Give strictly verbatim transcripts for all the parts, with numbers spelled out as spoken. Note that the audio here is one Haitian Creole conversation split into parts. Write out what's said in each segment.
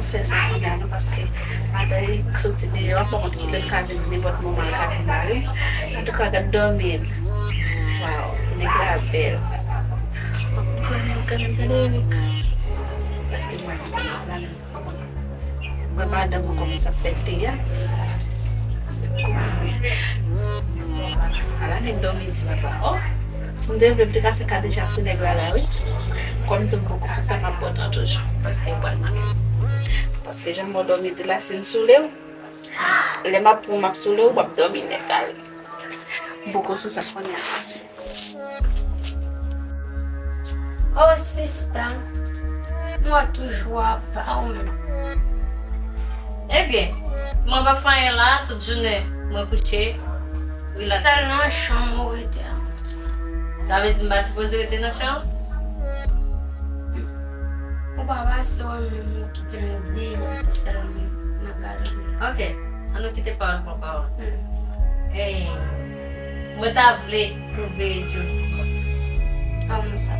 Fè sa kounye a non, paske madan li soti deyò, pa konn kilè l ka vin, nenpòt moman l ka vin mare. Antouka, gad dòmi l. Waw, nèg la bèl. Mwen konnen l kanmenm, tande, Eric. Paske mwen, mwen, mwen, madanm mwen kòmanse ap fè teyat. Ala nèg dòmi di papa. Oh, si m te vle, m te ka fè Kadija sou nèg la la, wi. Kòm m tou m poko sou sa, m ap pran tan toujou. Paske yo pral mare. Paske jan m wè w dòmi di la, si m soule w, lè m ap pran w, m ap soule w, w ap dòmi nèt ale. M poko sou sa kounye a. Oh, sista, mwen toujou ap ba ou menm. Ebyen, mwen pa fè anyen la, tout jounen, mwen kouche, relax. Sèl nan chanm ou rete a. Sa vle di m pa sipoze rete nan chanm? Ou pa pase wè menm ou kite m deyò pou sèl nan galeri a. Ok, an nou kite pawòl pou pawòl. Hmm. Ey, mwen ta vle ou veye June pou mwen. Kòman sa?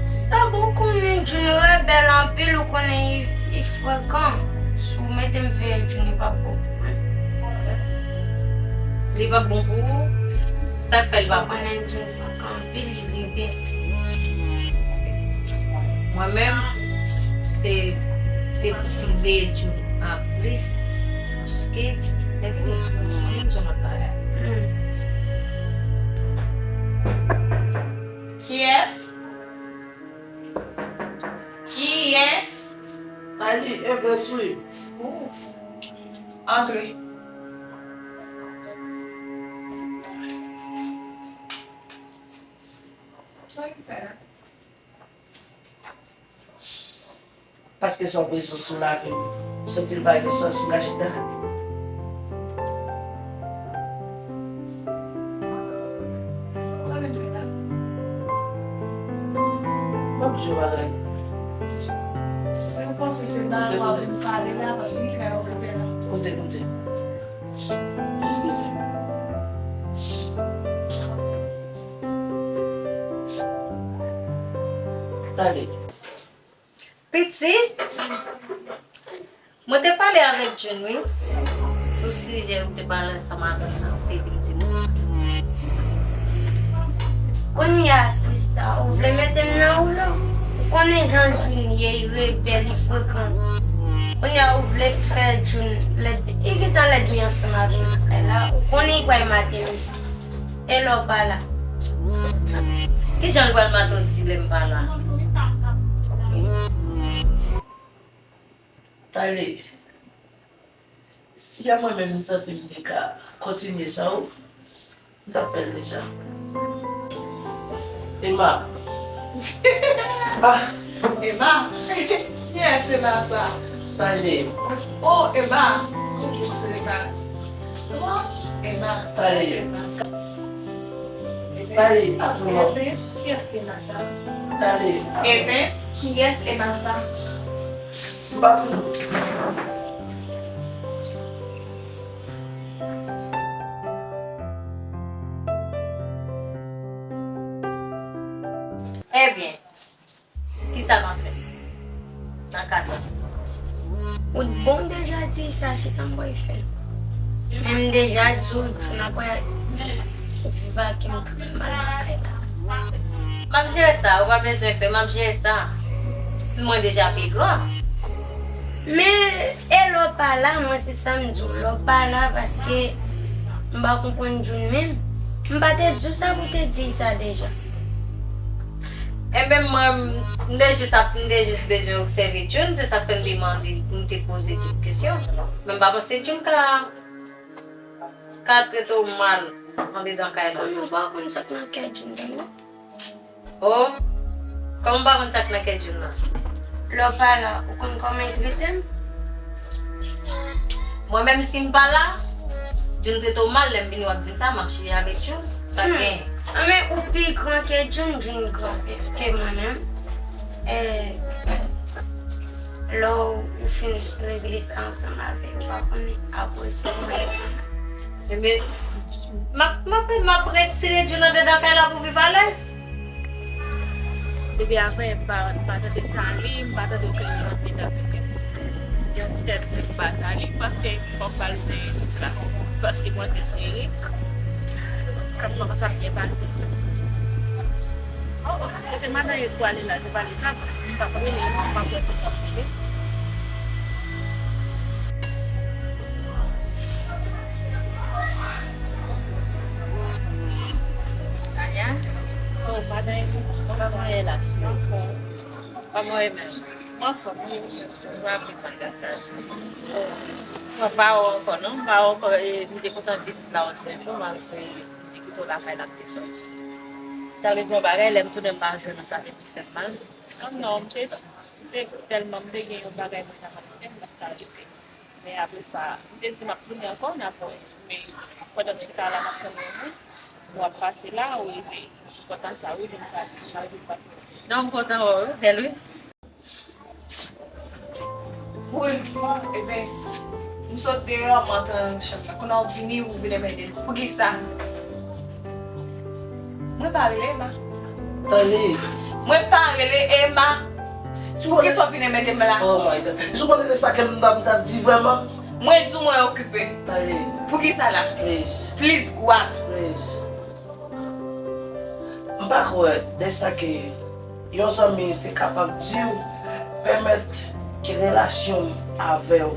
Sista, bon, ou konnen June rebèl anpil, ou konnen li, li frekan. Si w mete m veye June, li p ap bon pou mwen. Li p ap bon pou ou? Sa k fè li p ap bon? Ou konnen June frekan anpil, li rebèl. Mwen menm, se, se pou m veye June a plis, paske lè vini sou mwen, se yon lòt bagay. Hmm. Kiyès? Kiyès? Tayli, Evens wi. Antre. Sa ki fè la? Paske se yon prezans sou lavi m. M santi l pa gen sans pou m ka chita. Sa vin fè la? M ap di yon bagay. Si w panse se bagay w ap vin pale la, paske m trè okipe la. Koute, koute. Eskize m. Tande. Pitit, mwen te pale avèk June, wi, sou sijè ou te pale ansanm avè m nan, ou te vin di m. Kounye a, sista, ou vle mete m nan woulo? Ou konnen jan June ye, li rebèl, li frekan. Kounye a, ou vle fè June lèd, li gentan lèd wi ansanm avè m nan kay la. Ou konnen li pral mate m di. E lè w pa la? Kijan l pral mate w di lè m pa la? Tayli, si a mwen menm m santi m te ka kontinye sa, w, m t ap fè l deja. Emma. Ah. Emma? Kiyès Emma sa? Tayli. Oh, Emma. Ou ki se Emma? Kòman? Emma. Tayli. Kiyès Emma sa? Tayli, atann non. Evens, kiyès Emma sa? Tayli, atann. Evens, kiyès Emma sa? M pa fini. Ebyen, kisa n ap fè nan ka sa? Ou bon, m deja di sa, kisa m pral fè? Men m deja di w, June ap pral viv ak m trè mal nan kay la. M ap jere sa, ou pa bezwen pè, m ap jere sa. Mwen deja pi gran. Men, e lè w pa la, mwen se sa m di w, lè w pa la, paske m pa konprann June menm. M pa te di w sa pou w te di sa deja. Enben, mwen, m te jis ap, m te jis bezwen obsève June, se sa k fè m te mande, m te poze June kesyon. Men m pa panse June ka, ka trete w mal andedan kay la. Konnen w pa konn sa k nan kè June, non? Oh, kòman w pa konn sa k nan kè June nan? Lè w pa la, ou konn kòman l trete m? Mwen menm si m pa la, June trete w mal, lè m vini w ap di m sa, m ap chire avèk June. Sa k genyen? Anben, ou pi gran ke June, June gran ke, ke mwen menm. E, lè w, ou fin regle sa ansanm avè l, ou pa konnen apre sa kòman l ap fè. Enben, m ap, m ap, m ap retire June andedan kay la pou viv alèz. Depi avan yè m pa, m pa tande Tali, m pa tande okenn moun nan medam yo. Yon ti tèt di m pa Tali, paske fò m ba l seri wout la. Paske m antre sou Eric. Kòm kòmanse ap byen pase. Oh, oh, kote madan Eric pwale la, se pa li sa? M p ap rele non, m p ap wè se kòm li ye. Aya. Oh, madan Eric, kòman w ye la? Kòman w ye menm? Mwen anfòm, wi. Mwen ap viv malgre sa tou. Mwen pa wè w ankò, non. Mwen pa wè w ankò. E, m te kontan vizit la yon ti jou, malgre m te kite w lakay la, m te soti. Sa vle di yon bagay, lè m tounen, m pa jwenn ou, sa te pi fè m mal. Non, m te, m te tèlman, m te gen yon bagay mwen t ap fè, m pa t ka rete. Men apre sa, m te di m ap tounen ankò, n ap wè. Men pandan m chita la, m ap tann yon moun. W ap pase la, ou rive. Kontan sa, wi, vin sa, m al vin bat. Non, m kontan wè w, wi, bèl, wi. Wi, Evens. M sot deyò, m antre nan chanm la. Kounye a w vini, ou vin mède m. Poukisa? Mwen pa rele Emma. Tande. Mwen pa rele Emma. Poukisa w vin mède m la? Oh my God. Si w panse se sa ke m, m t ap di vrèman? Mwen di w mwen okipe. Tande. Poukisa la? Please. Please, gwad. Please. M pa kwè de sa ke yon zanmi te kapab di w pèmèt ke relasyon m avè w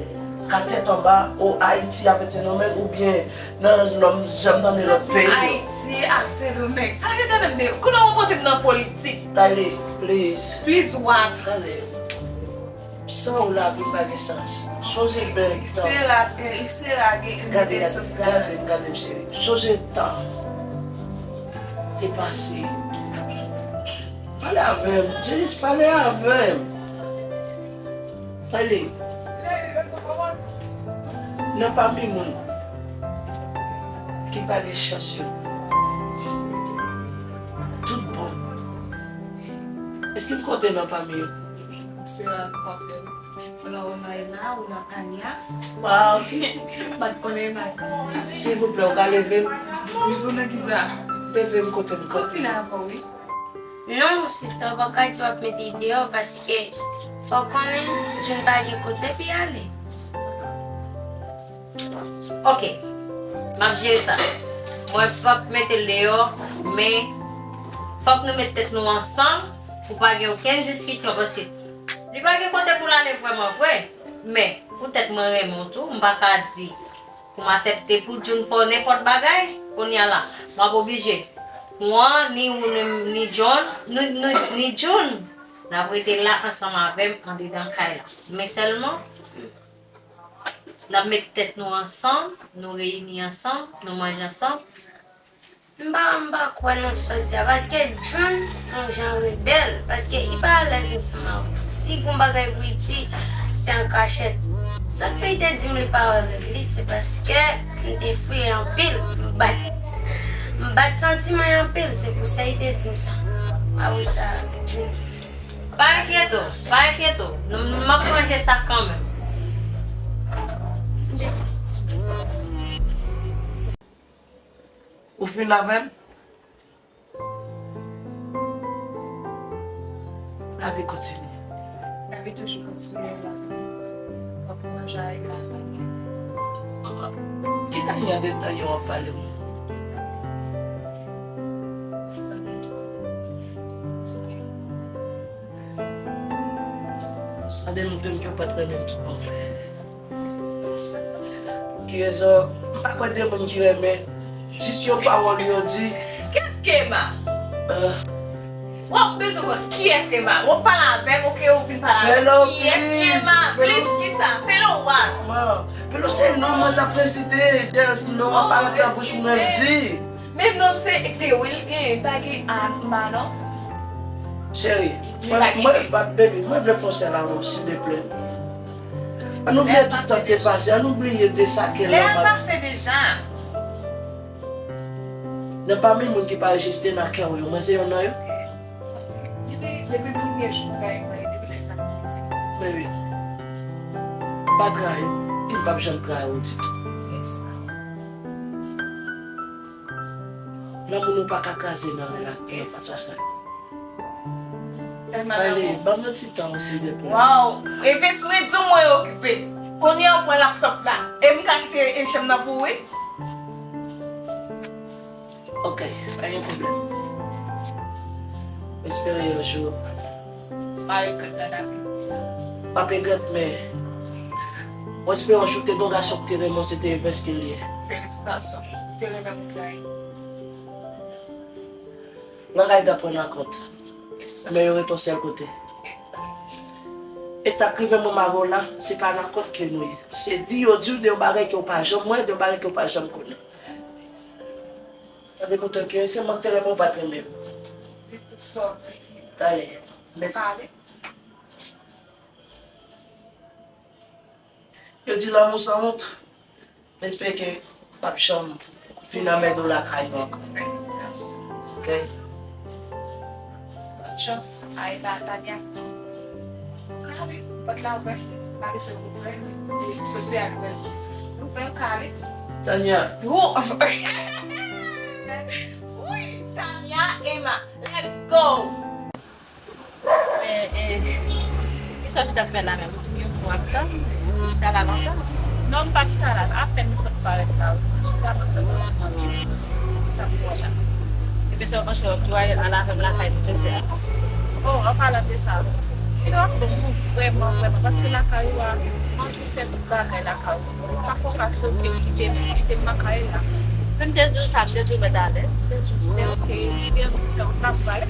ka tèt anba o Ayiti avèk Sendomeng oubyen nan lòm janm nan lòt peyi yo. Ayiti a Sendomeng. Sa yo tande m de. Kounye a w pote m nan politik. Tande, please. Please what? Tande. San ou lavi m pa gen sans. Sonje bèl tan. Gade, gade, gade, gade m cheri. Sonje tan te pase. Pale avè m, Janice, pale avè m. Pale. Nan pami moun ki pa gen chans yo, tout bon. Èske m konte nan pami yo? Ou se konte. Ou nan Romaina, ou nan Tania. Waw. M pa t konnen Emma sa. Silvouplè, ou ka leve m? Leve w nan kisa? Leve m kote m kanpe. Ou fin avè w, wi. Non, sista, ou pa ka di w ap mete l deyò paske fò w konnen June pa gen kote pou y ale. Ok, m ap jere sa. Mwen p ap mete l deyò, men fòk nou met tèt nou ansanm pou pa gen okenn diskisyon, paske li pa gen kote pou l ale vrèman vre. Men, poutèt mwen renmen w tou, m pa ka di pou m aksepte pou June fè w nenpòt bagay. Kounye a la, m ap oblije pran ni ou ni, ni John, ni, ni, ni June. N ap rete la ansanm avè m andedan kay la. Men sèlman, n ap met tèt nou ansanm, nou reyini ansanm, nou manje ansanm. M pa, m pa kwè nan sa w di a, paske June yon jan rebèl, paske li pa alèz ansanm avè w. Si gon bagay pou li di, se an kachèt. Sa k fè li te di m li pa wè avèk li, se paske m te fri anpil, m bat, m bat santiman l anpil, se pou sa li te di m sa. Apre sa, June. Pa enkyete w, pa enkyete w. M, m ap ranje sa kanmenm. Ou fin avè m? Lavi kontinye. Lavi toujou kontinye, lavi. W ap manje a la. Ki Tania de Tania w ap pale m? Sa demontre m ke w pa t renmen m tout bon vre. Ki rezon? M pa kwè de moun ki renmen. Jis yon pawòl yo di. Kiyès ki Emma? Ah. W ap bezwen konn kiyès ki Emma. W ap pale avè m, oke, ou vin pale avè m. Pelo, kiyès ki please, Emma? Pelo. Please, kisa? Pelo what? Ma, Pelo se non mwen t ap resite. Just non, oh, parèt nan bouch mwen di. Men non se te wi l gen, pa gen a Emma non. Cheri, mwen, mwen, ba-, baby, mwen vle fè yon sèl avè w, silteplè. Ann oubliye tout sa k te pase, ann oubliye de sa ke lè a pase deja. Nan pami moun ki pa egziste nan kè w yo, mwen se yonn nan yo. Depi, depi premye jou m trayi mwen, depi lè sa m piti. Baby, m pa trayi w, e m p ap janm trayi w ditou. Yes. Lanmou nou pa ka kraze nan rela, nan fason sa. Kale, ban m yon ti tan osi depi. Waw, Evens, mwen di w mwen okipe. Kounye a w pran laptòp la. E m ka kite e chanm nan pou ou, wi? Ok, pa gen pwoblèm. M espere yon jou. Pa regrèt nan lavi. M ap regrèt, men m espere yon jou te gen yon gason ki te renmen w, se te Evens ki l ye. Felisitasyon. Ou te renmen moun la. Langay ta pran nan kont. Men yo ret yon sèl kote. E sa k rive mwen m avè w la, se pa nan kont ke nou ye. Se di yo di w de yon bagay ke w pa janm wè, de yon bagay ke w pa janm konnen. Tande poutan ke se mwen k te renmen w pa t renmen m. Talè. Mèsi. Yo di lanmou sanwont. M espere ke m p ap janm vin anmède w lakay nou ankò. Ok? Bòn chans. Ay, ba, Tanya. Kale, pòt la ouvè. Pa bezwen ouvè. Li soti ak mwen. Ouvè, kale. Tanya. Ou! Wi, Tanya, Emma. Let's go! Men, eh, kisa w chita fè la menm? Ou di m yon kou w ap tann? Ou chita la lontan? Non, m pa chita la. Apèn m sot parèt la. Ou chita m ap tann yon ti zanmi m. Kisa m fè la? Epi se yon mouche w ap travay nan lavi m lakay nou jodi a. Oh, an palan de sa, kilo ap bon pou vrèman, vrèman, paske lakay ou a, manje fè tout bagay lakay ou. Pafwa w ka soti, ou kite m, kite m nan kay la. Men m te di w sa, m te di w mèt alèz. M te di w, men ok, byen, m fè w travay. M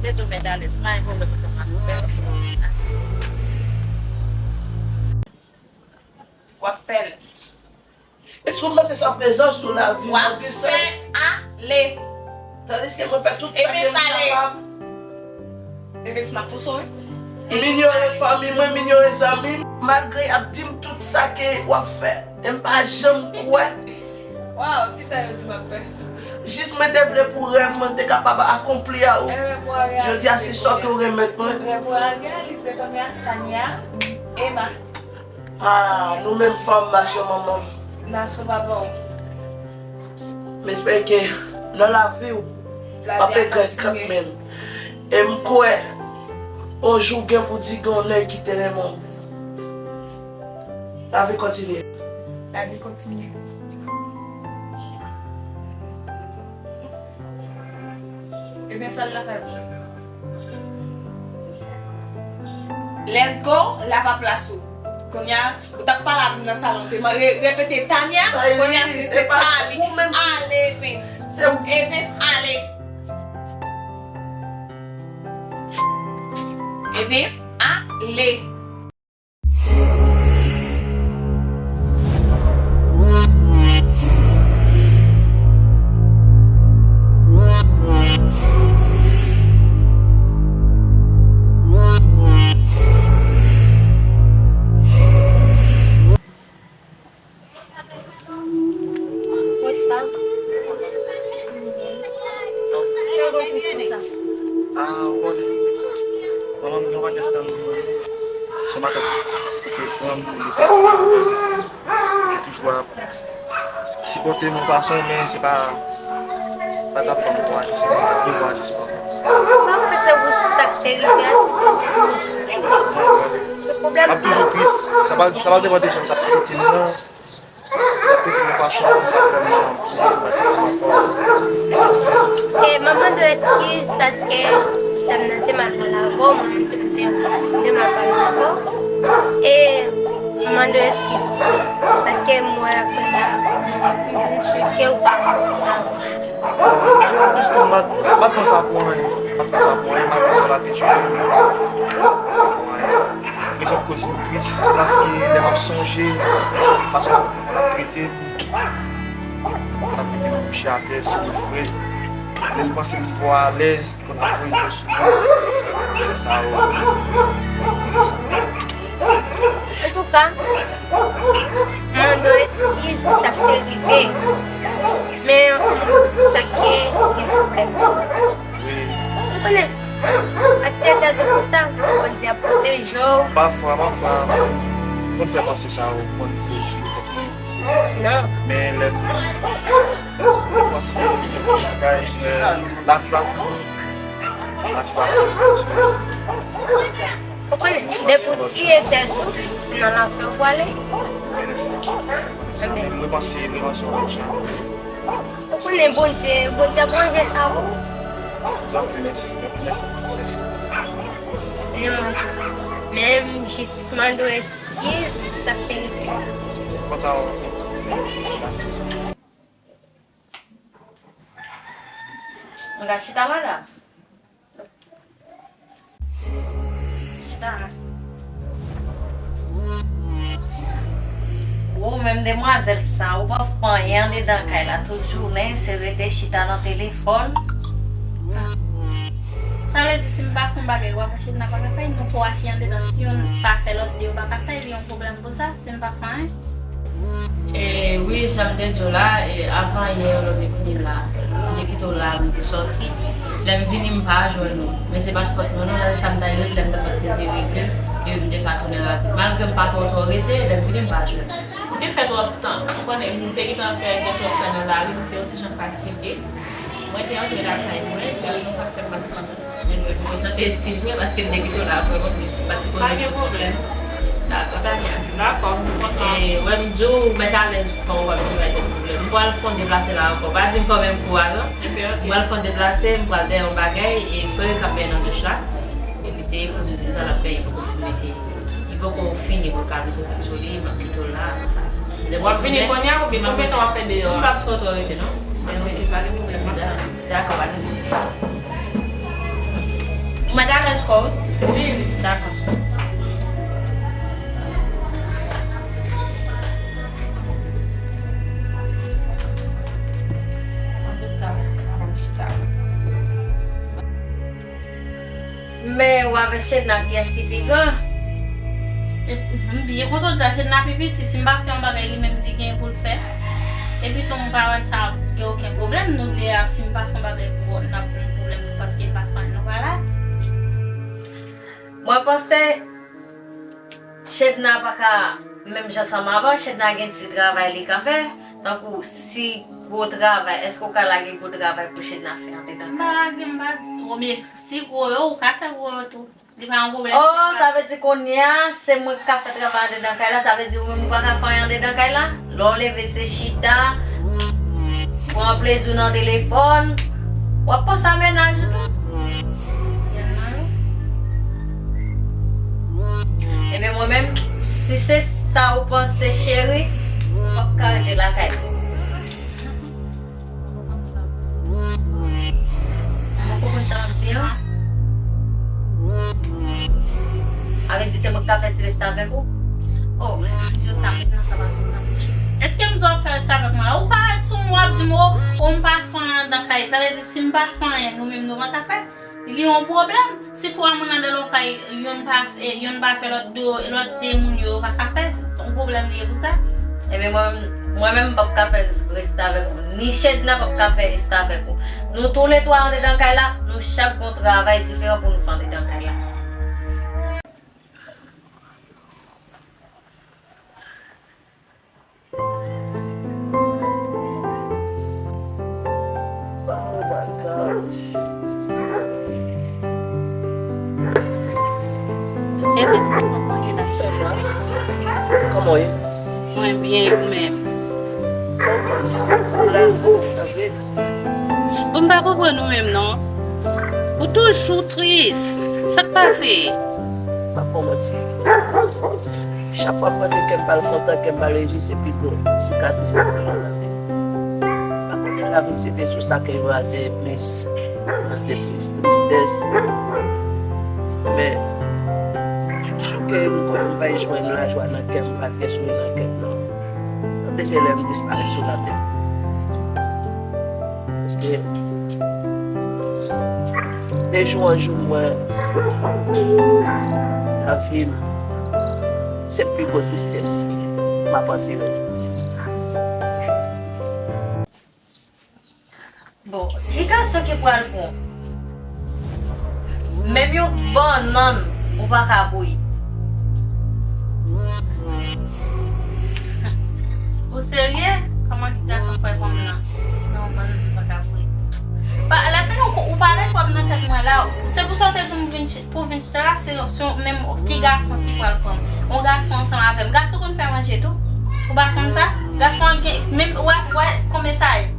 te di w mèt alèz, pa gen pwoblèm, se pa pwoblèm. W ap fè l. Èske w panse sa prezans ou lavi w ap gen sans? W ap fè l ale. Tandiske mwen fè tout sa ke m kapab. Evens, m ap pouse w, wi. M inyore fanmi mwen, m inyore zanmi m. Malgre y ap di m tout sa ke w ap fè, e m pa janm kwè. Waw, kisa yo di m ap fè? Jis mwen te vle pou rèv mwen te kapab akonpli a ou. Jodi a, se sa ke w remèt mwen. Rèv ou a reyalize kounye a, Tanya, Emma. Ah, nou menm fanm, nasyon manman m. Nasyon papa w. M espere ke nan lavi w, w ap regrèt kanmenm. E m kwè, yon jou w gen pou di gen yon nèg ki te renmen w. Lavi kontinye. Lavi kontinye. Ebyen, sa l lakay ou. Let's go, lava plas ou. Kounye a, ou t ap pale avè m nan salon, te re-, repete Tanya, kounye a se, se Kali. Ale, Evens. Evens, ale. Evens, ale. Bonswa. Sa w gen tris konsa? Ah, ou konnen. Manman m gen yon pakèt tan, se yon matant ki te pran m, li te ansanm avè m, li te toujou ap sipòte m yon fason, men se pa, pa t ap ban m bon ajisman, m pa t gen bon ajisman. Ou pa panse pou sa k te rive a, ou fè m tris konsa? Ou konnen. M ap toujou tris. Sa pa, sa pa depann de jan m t ap trete m nan. M t ap trete m yon fason, m pa t tèlman byen, m pa t santi m anfòm. E mwen mande w eskiz paske sè m nan te mal pale avè w, mwen menm tou m te, m te mal pale avè w. E mwen mande w eskiz pou sa. Paske m wè kounye a, m vin swiv ke ou pa konn konsa avè m. Jis tou, m pa t, m pa t pran sa pou anyen. M pa t pran sa pou anyen, malgre sa pa te jwenn. M pa t pran sa pou anyen. Rezon k koz m tris, se paske lè m ap sonje fason matant mwen konn ap trete m, konn ap mete m kouche atè sou yon frèt. Lè l panse m twò alèz, li konn ap voye dlo sou mwen. Sa yo, m konn di sa. Antouka, m mande w eskiz pou sa k te rive. Men, anplis sa k gen pwoblèm. Wi. Ou konnen, ak ti eta tou konsa, ou konn di ap pwoteje w. Pafwa, pafwa, m konn fè panse sa yo, m konn fè tiye tèt mwen. Non. Men lè m, m panse kèk bagay, men lavi pa fini. Ou konnen, depi w tiye tèt ou, se nan lanfè w prale. Mwen panse prevansyon pwochen. Ou konnen Bondye, Bondye ap ranje sa pou ou. Mèsi, mèsi pou konsèy. Men m jis mande w eskiz pou sa k te rive a. Kontan wè w. Mwen ka chita, madanm? Chita la. Ou menm demwazèl sa, ou pa fè anyen andedan kay la. Tout jounen, se rete chita nan telefòn. Sa vle di, si m pa fè yon bagay, w ap achete nan pa ka fè, nou pou achte andedan. Si youn pa fè, lòt de yo pa ka fè, li yon pwoblèm pou sa, si m pa fè anyen. E, wi, jan m te di w la, e, avan yè, lè m te vini la, m te kite w la, m te sòti. Lè m vini, m pa jwenn ou. Men se pa t fòt mwen, non, lè sa m ta regle, m ta pa t te regle, e m te ka tounen rapid. Malgre m pa twò twò rete, lè m vini, m pa jwenn ou. Ou te fè twòp tan. Ou konnen, m te gentan fè gen twòp tan nan lari, m te yon ti jan fatige. Mwen te antre lakay mwen, se rezon sa k fè m pa t tande w. Men mwen prezante eskiz mwen paske m te kite w la vrèman plis. M pa t sipoze. Pa gen pwoblèm. Dakò. Tanya. Dakò, m kontan. E, wè, m di w, mèt alèz ou pa wè m gen pwoblèm. M pral fè yon deplase la ankò. Pa di m fèmen kou a, non. Ok, ok. M pral fè yon deplase, m pral dèyè yon bagay, e frè k ap benyen nan douch la. E li te ekri m di m ta l ap benyen, poko fin mete. Li poko fini pou l ka mete sou li, m ap kite w la, sa. W ap vini kounye a oubyen konbyen tan w ap fè deyò a? M p ap twò twò rete, non. Ok, pa gen pwoblèm, m ap tann. Dakò, pa gen pwoblèm. Ou mèt alèz kò w, wi. Wi, wi. Dakò, sè. Antouka, m ap chita. Men w avè Chedna, kiyès ki pi gran? E, m byen kontan w di sa, Chedna pi piti. Si m pa fè yon bagay, li menm li gen pou l fè. Epi tou, m pa wè sa gen okenn pwoblèm. Nou de a, si m pa fè yon bagay pou n ap gen pwoblèm paske m pa fè anyen, nou pa la. Mwen panse Chedna pa ka menm jan ansanm avan, Chedna gen ti travay li ka fè. Tankou si gwo travay, èske w ka lage gwo travay pou Chedna fè andedan kay? M pa lage, m pa, oubyen si gwo yo, ou ka fè gwo yo tou. Li pa yon pwoblèm. Oh, sa vle di kounye a, se mwen k ka fè travay andedan kay la, sa vle di ou menm ou pa ka fè anyen andedan kay la? Lè w leve, se chita, pran plezi w nan telefòn, w ap panse a mennaj ou tou. Ebyen, mwen menm, si se sa ou panse, cheri, m p ap ka rete lakay ou. Ou konprann sa m ap di an? Sa vle di se mwen k ka fè ti restavèk ou? Oh, jiska mentnan sa pa sot nan bouch ou. Èske m di w ap fè restavèk mwen la? Ou parèt sou mwen, w ap di m, oh, oh, m pa fè anyen anndan kay. Sa vle di si m pa fè anyen, nou menm nou pa ka fè? Li yon pwoblèm. Si twa moun anndan yon kay, youn pa fè, youn pa fè, lòt de, lòt de moun yo pa ka fè, yon pwoblèm li ye pou sa? Ebyen, mwen, mwen menm, m p ap ka fè restavèk ou. Ni Chedna p ap ka fè restavèk ou. Nou toulètwa andedan kay la, nou chak gon travay diferan pou nou fè andedan kay la. Oh my God. Epi, kòman w ye la? Kòman w ye? Mwen byen, ou menm? Bon, m pa konprann ou menm, non. Ou toujou tris. Sa k pase? M ap ba w manti. Chak fwa m panse kè m pral kontan, kè m pral rejwi, se pi gwo sikatris k ap fè nan lavi m. Pa konnen lavi m se te sou sa ke yo raze plis, raze plis tristès. Men, jou ke m konnen m pral jwenn lajwa nan kè m, m pral gen souri nan kè m, non. Sanble se lè m disparèt sou latè. Paske de jou an jou, mwen, lavi m, se pi gwo tristès m ap andire. Bon, ki gason ki pral pran w? Menm yon bannann ou pa ka bouyi. Ou serye? Kòman ki gason pral pran m nan? Nan yon bannann ou pa ka bouyi. Pa, lè fini, ou, ou pa lè fwa m nan tèt mwen la. Se pou sa w te di m vin chi-, pou vin chita la, se, se yon, menm ki gason ki pral pran m. Yon gason ansanm avè m. Gason konn fè manje tou. Ou pa konn sa? Gason an gen, menm, wè, wè, konbyen sa ye?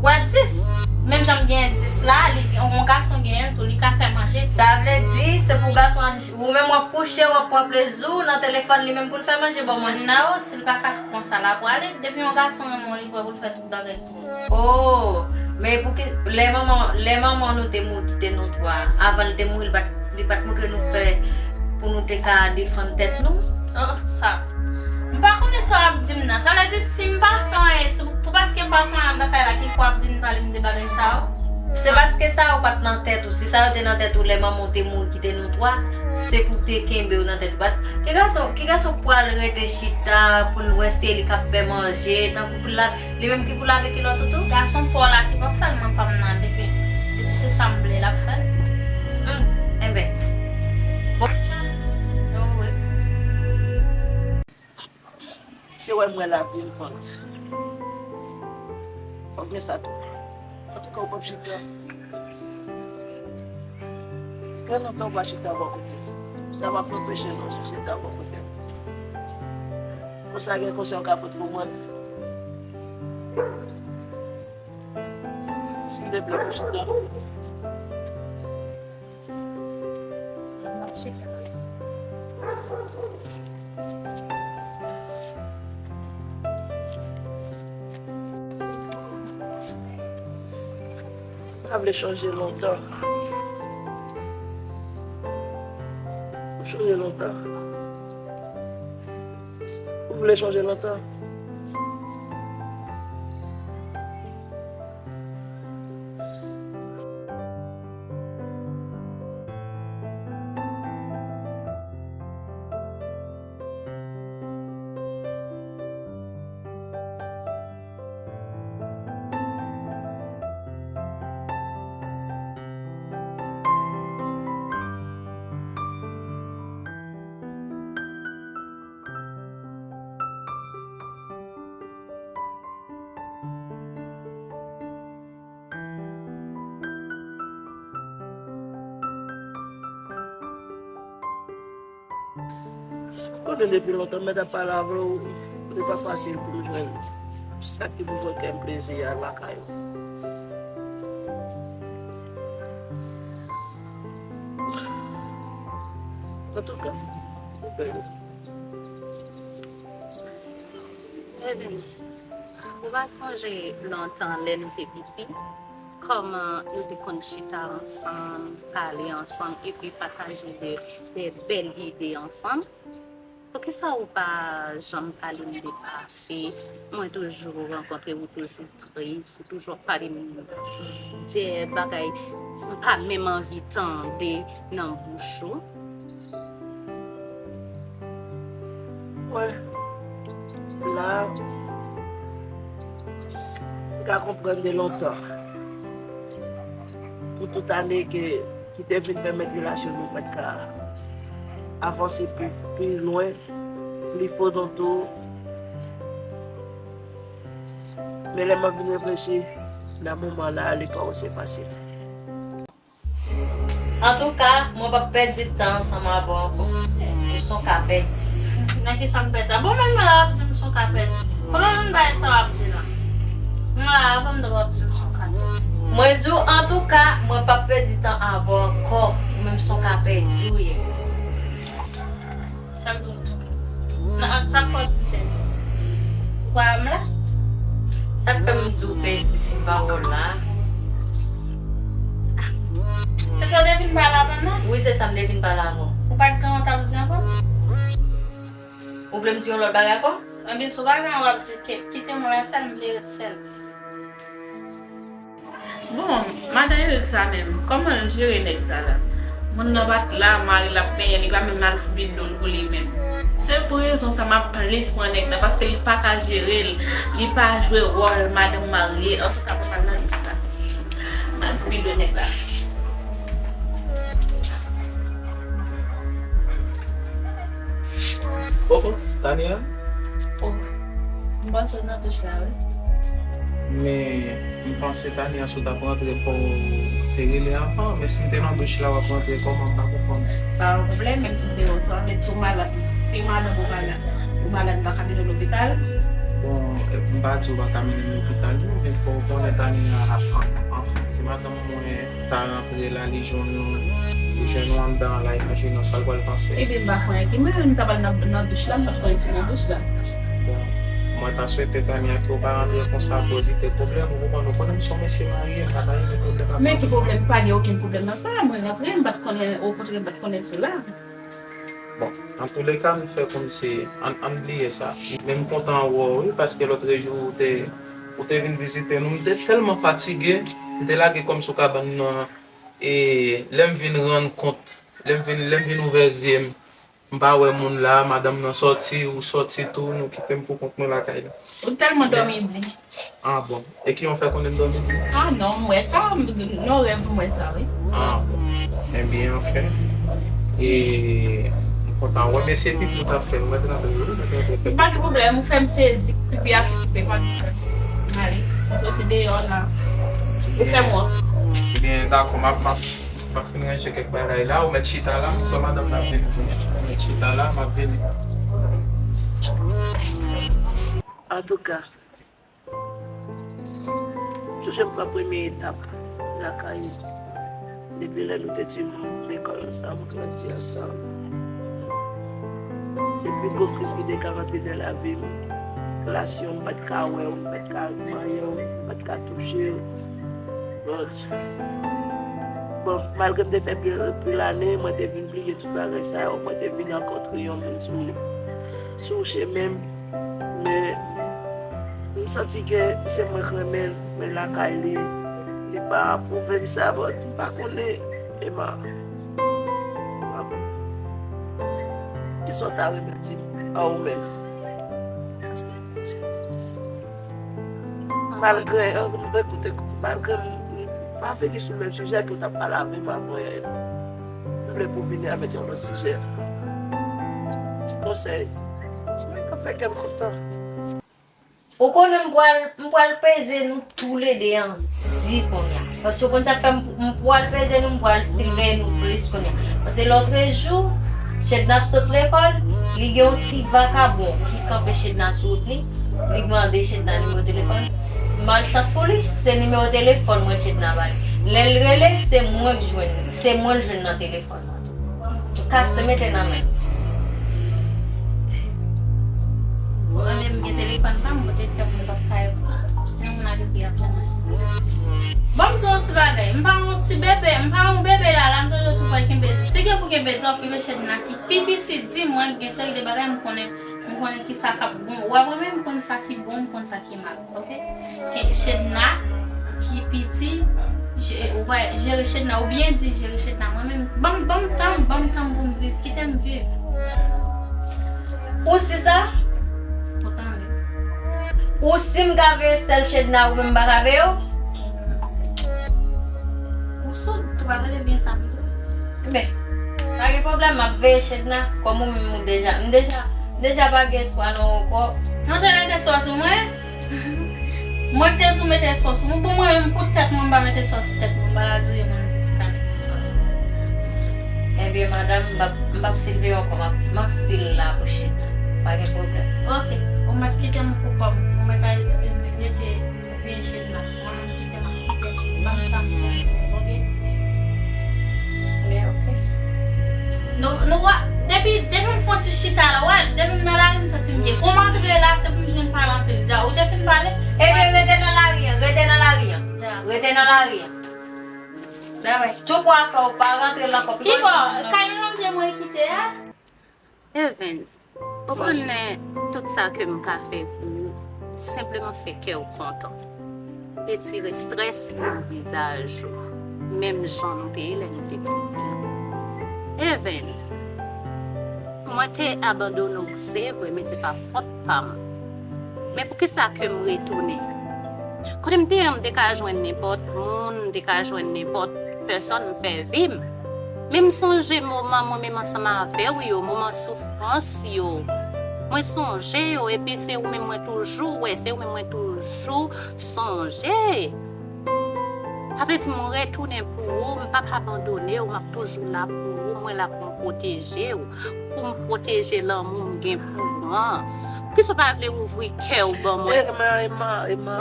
Wè dis. Menm jan m genyen dis la, li, yon gason genyen l tou, li ka fè manje tou. Sa vle di, se pou gason an, ou menm w ap kouche, w ap pran plezi w nan telefòn, li menm pou l fè manje ba w manje. Non, si l pa ka konsa, l ap prale. Depi yon gason renmen w, li prè pou l fè tout bagay. Oh, men pouki lè manman, lè manman nou te mouri kite nou twa, avan l te mouri, li pa t, li pa t montre nou fè pou nou te ka defann tèt nou? Oh, sa. M pa konnen sa w ap di m nan. Sa vle di si m pa fè anyen, se pou paske m pa fè anyen nan kay la, ki fè w ap vin pale m de bagay sa yo? Se paske sa yo pa t nan tèt ou. Si sa yo te nan tèt ou lè manman w te mouri kite nou twa, se pou te kenbe yo nan tèt ou. Paske ki gason, ki gason k pral rete chita pou l wè se li k ap fè manje, tankou pou l la Li menm ki pou lave kilòt ou tou? Gason pa w la ki p ap fè l, mwen pa m nan, depi, depi se sa m vle l ap fè l. Hmm, enben, bòn chans. Yo, wi. Se wè m wè lavi m vant. Fòk gen sa tou. Antouka, ou p ap chita. Gen lontan ou pa chita bò kote m. Sa p ap anpeche nou chita bò kote m. Konsa gen konsèy ou ka pote pou mwen? Silvouplè, pou chita. M ap chita. M pa vle chonje lontan. Ou chonje lontan? Ou vle chonje lontan? Konnen depi lontan mèt ap pale avè w, li pa fasil pou m jwenn sa ki pou fè kè m plezi al lakay ou. Antouka, ou bèl. Evens, ou pa sonje lontan lè nou te piti, kòman nou te konn chita ansanm, pale ansanm, epi pataje de, de bèl ide ansanm? Poukisa ou pa janm pale m de pase? Mwen toujou rankontre ou, toujou tris, ou toujou ap pale m de bagay m pa menm anvi tande nan bouch ou. Mwen la, m ka konprann de lontan. Pou tout ane ke, ki te vin pèmèt relasyon nou pa t ka avanse pi, pi lwen, pli fon tou. Men lè m ap vin reflechi, nan moman la, li pa osi fasil. Antouka, mwen p ap pèdi tan ansanm avè w ankò. M s on ka pèdi. Nan kisa m pèdi? A bon, men mwen la w ap di m s on ka pèdi. Kote w jwenn bagay sa w ap di la? M la avan m t ap di m s on ka pèdi. Mwen di w, antouka, mwen p ap pèdi tan avè w ankò. Ou menm s on ka pèdi w ye. Sa k di w tou? Nan, sa k fè w di m pèdi? Ou pa wè m la? Sa k fè m di w pèdi si m pa wè w la? Se sa w te vin pale avè m nan? Wi, se sa m te vin pale avè w. Ou pa t gen yon lòt bagay pou di ankò? Ou vle m di yon lòt bagay ankò? Ebyen, si w pa gen anyen w ap di, ke, kite m la sèl, m vle ret sèl. Bon, madan Eric sa menm, kòman l jere nèg sa la? Moun nan pa t la, mari l ap benyen, li pa menm al foubi dlo l pou li menm. Se pou rezon sa m ap plis pran nèg nan, paske li pa ka jere l, li pa jwe wòl madanm marye, antouka pou mal nan li la. M al foubi dlo nèg la. Oh, oh, Tania? Oh, m panse w nan douch la, wi. Men, m panse Tania, si w t ap rantre, fò w te rele avan. Men si m te nan douch la, w ap rantre kòman, m pa konprann. Sa pa yon pwoblèm, menm si m te wè w sa, men si w malad, si madanm ou malad, ou malad, m pa ka mennen w lopital. Bon, m pa di w pa ka mennen m lopital, non, men fò w konnen Tania, an, anfen, si madanm mwen ta rantre la, li jwenn nou, li jwenn nou anndan an la, imajine w sa l pral panse. Ebyen, m pa fè anyen ki mal, m ta pral nan, nan douch la, m pa t konnen si w nan douch la. Bon, mwen ta swete Tania ke w pa rantre konsa pou evite pwoblèm, ou konprann, ou konnen m se yon mesye marye, m pa ta renmen pwoblèm ak manman. Men ki pwoblèm, pa gen okenn pwoblèm nan sa, mwen rantre, m pa t konnen, okontrè, m pa t konnen si w la. Bon, antouleka, nou fè kòmsi, ann, ann bliye sa. Men m kontan wè w, wi, paske lòtrejou ou te, ou te vin vizite nou. M te tèlman fatige, m te lage kò m sou kabann nan, e lè m vin rann kont, lè m vin, lè m vin ouvè zye m, m pa wè moun la, madanm nan sòti, ou sòti tou, nou kite m pou kont mwen lakay la. Ou tèlman dòmi di. Ah bon. E ki yon fè konnen m dòmi di? Ah non, m wè sa, nan rèv m wè sa, wi. Ah bon. Ebyen, anfen. E m kontan wè, men se pipi w t ap fè, m mèt rantre, wi, mèt rantre fè pipi. Pa gen pwoblèm, ou fè m sezi, pipi a fè, pa gen pwoblèm. Ale, m soti deyò la. Ou fè m wont. Ebyen, dakò, m ap, m ap M ap fin ranje kèk bagay la, ou mèt chita la, m kwè madanm nan ap vini tou. Ou mèt chita la, m ap vini. Antouka, m sonje m pran premye etap lakay ou. Depi lè nou te timoun, lekòl ansanm, grandi ansanm. Se pi gwo kriz ki te ka rantre nan lavi m. Relasyon, m pa t ka wè w, m pa t ka manyen w, m pa t ka touche w. Bon, malgre m te fè pil, pil ane, mwen te vin bliye tout bagay sa yo, mwen te vin rankontre yon moun sou, sou chemen m. Men, m santi ke se mwen k renmen l, men lakay li, li pa apwouve m sa, but m pa konnen, Emma. Kisa w ta renmen di m a ou menm? Malgre, eh, ekoute, malgre m, m pa vini sou menm sijè ke w t ap pale avè m avan yè. M vle pou w vini avèk yon lòt sijè. Ti konsèy. Ti bagay k ap fè kè m kontan. Ou konnen m pral, m pral peze nou toulede an di kounye a. Paske ou konn sa k fè m, m pral peze nou, m pral siveye nou plis kounye a. Paske lòtrejou, Chedna ap sot lekòl, li gen yon ti vakabon ki kanpe Chedna sou wout li, li mande Chedna nimewo telefòn. Malchans pou li, se nimewo telefòn mwen Chedna ba li. Lè l rele, se mwen k jwenn li, se mwen l jwenn nan telefòn. Kase mete nan men. Ou renmen m gen telefòn pa m, poutèt fè m pa t ka se yon moun avèk ki ap janm ansanm. Ban m di w yon ti bagay, m pa yon ti bebe, m pa yon bebe la, la m tande w tou pral kenbe di. Si gen pou kenbe di, w ap kenbe Chedna ki pi piti, di mwen gen seri de bagay m konnen, m konnen ki sa k ap bon. W ap renmen m konn sa ki bon, m konn sa ki mal. Ok? Ke Chedna ki piti, je- ou pa jere Chedna, ou byen di jere Chedna. Mwen menm, ban m, ban m tan, ban m tan pou m viv, kite m viv. Ou si sa? Ou tande. Ou si m ka veye sèl Chedna, ou menm m pa ka veye w? Ou soud, ou pa tande byen sa m di w. Ebyen, pa gen pwoblèm, m ap veye Chedna, kòm ou menm ou deja, m deja, m deja pa gen espwa nan ou ankò. Ou te mete espwa sou mwen? Mwen te sou mete espwa sou mwen. Pou mwen menm, pou tèt mwen, m pa mete espwa sou tèt mwen. M pa la dure mwen pou ta mete espwa sou mwen. Ebyen, madanm, m p ap, m p ap siveye w ankò. M ap, m ap still la pou Chedna. Pa gen pwoblèm. Ok. Ou mèt kite m pou kò m. Ou mèt al rete veye Chedna. Mwen menm kite m, kite m. Ban m tan m. Ok? Men, ok. Nou, nou wè, depi, depi m fon ti chita la, wè, depi m nan lari, m santi m byen. Pou m antre la, se pou m jwenn pale anpil. Dja, ou te fin pale? Ebyen, rete nan lari an, rete nan lari an. Dja. Rete nan lari an. Dawè. Tou pou afè w pa rantre l ankò. Kibò? Kay mwen byen mwen kite a? Evens, ou konnen tout sa ke m ka fè pou ou, senpleman fè kè w kontan. Retire strès nan vizaj ou, menm jan nou te ye lè nou te piti. Evens, mwen te abandone w, se vre, men se pa fòt pa m. Men poukisa ke m retounen? Kote m te ye an, m te ka jwenn nenpòt moun, m te ka jwenn nenpòt pèsòn, m fè vi m. Men m sonje moman mwen menm ansanm avè w yo, moman soufrans yo. Mwen sonje w, epi se ou menm mwen toujou wè, se ou menm mwen toujou sonje. Sa vle di mwen retounen pou ou, m p ap abandone w, m ap toujou la pou ou, mwen la pou m pwoteje w, pou m pwoteje lanmou m gen pou ou an. Poukisa w pa vle ouvri kè w ban mwen? Emma, Emma, Emma.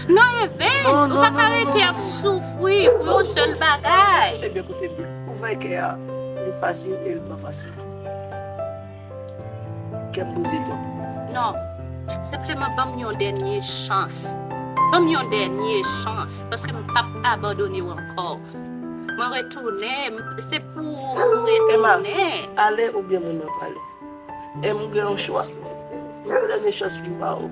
Non, Evens, ou pa ka rete ap soufri pou yon sèl bagay. Koute byen, koute byen. Ouvè kè a, li fasil e li pa fasil. Kè m brize twòp. Non, senpleman ban m yon dènye chans. Ban m yon dènye chans, paske m p ap abandone w ankò. Mwen retounen, se pou ou m retounen. Emma, ale oubyen mwen m ap ale. E m gen yon chwa. M gen dènye chans pou m ba ou.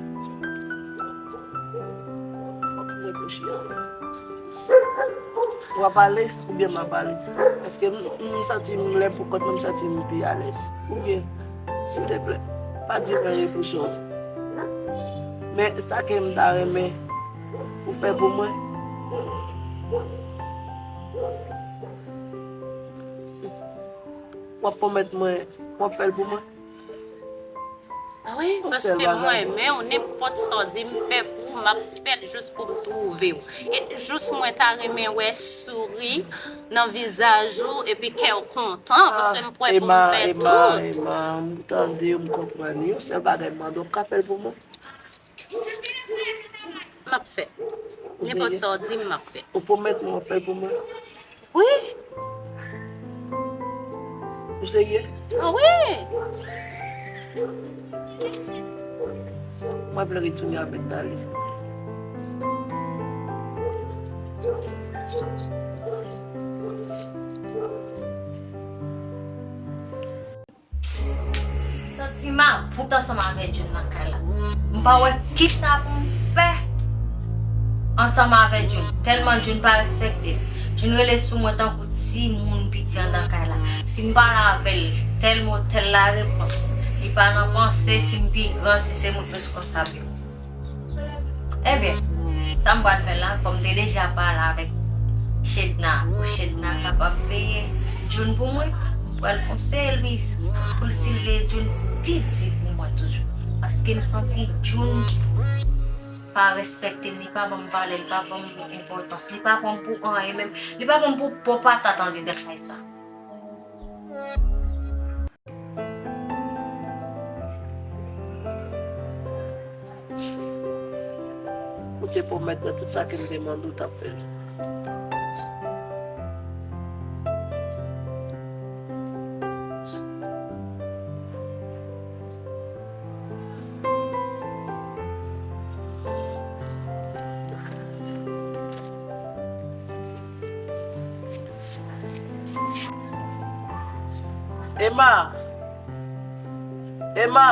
Fòk m reflechi anpil. W ap ale oubyen m ap ale? Paske m, m santi m lè m pou kont mwen, m santi m pi alèz. Oubyen, silteplè, pa di mwen reflechi w. Men sa ke m ta renmen ou fè pou mwen. W ap pwomèt mwen, w ap fè l pou mwen? Wi, paske m renmen w, nenpòt sa w di m fè pou ou, m ap fè l jis pou m twouve w. E jis mwen ta renmen wè souri nan vizaj ou, epi kè w kontan, paske m kwè pou m fè tout. Emma, Emma, m tande w, m konprann. Yon sèl bagay m mande w, w ka fè l pou mwen? M ap fè. Nenpòt sa w di m, m ap fè. Ou pwomèt mwen w ap fè l pou mwen? Wi. Ou serye? Ah wi. Mwen vle retounen avèk Dali. Santi m about ansanm avè Jun nan kay la. M pa wè kisa pou m fè ansanm avè Jun. Tèlman Jun pa respekte m. Jun rele sou mwen tankou timoun piti anndan kay la. Si m pale avè l, tèl mo, tèl larepons. Li pa nan panse si m pi gran, si se mwen k responsab yo. Ebyen, sa m pral fè la, kòm m te deja pale avèk Shedna, pou Shedna kapab veye Jun pou mwen, m pral konseye Luis pou l, si l veye Jun pi di pou mwen toujou. Paske m santi Jun pa respekte m, li pa ban m valè, li pa ban m enpòtans, li pa pran m pou anyen menm, li pa pran m pou po patat anndan kay sa. Ou te pwomèt mwen tout sa ke m te mande w, w t ap fè l. Emma! Emma!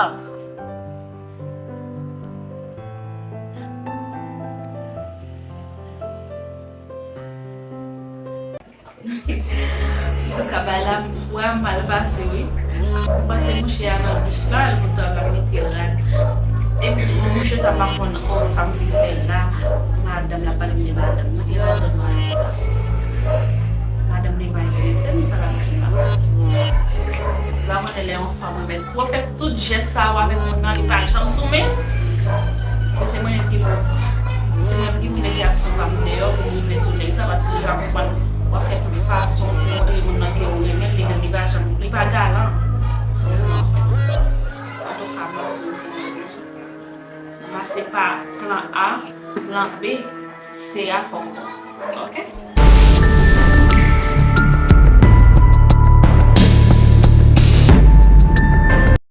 Antouka, bagay la, bra m mal pase, wi. M panse mouche a nan bouch pa l, poutan l ap mete rad. Epi, mouche sa pa konn, o, sa m vin fè la. Madanm la pale m de madanm. Nan ki madanm mwen sa? Madanm de Mike, se m sa l ap di la. L ap mande lè yon fanm renmen. Pou w fè tout jès sa yo avèk moun nan, li pa janm sou men. Si se mwen menm ki pou, se mwen menm ki pou mete aksyon pa m deyò pou m rive sou nèg sa, paske li pa konprann. W ap fè tout fason pou montre moun nan ke ou renmen l, li menm li pa janm, li pa galan. Antouka, m ap swiv ou toujou. Pase pa plan A, plan B, C a fòk bon. Oke?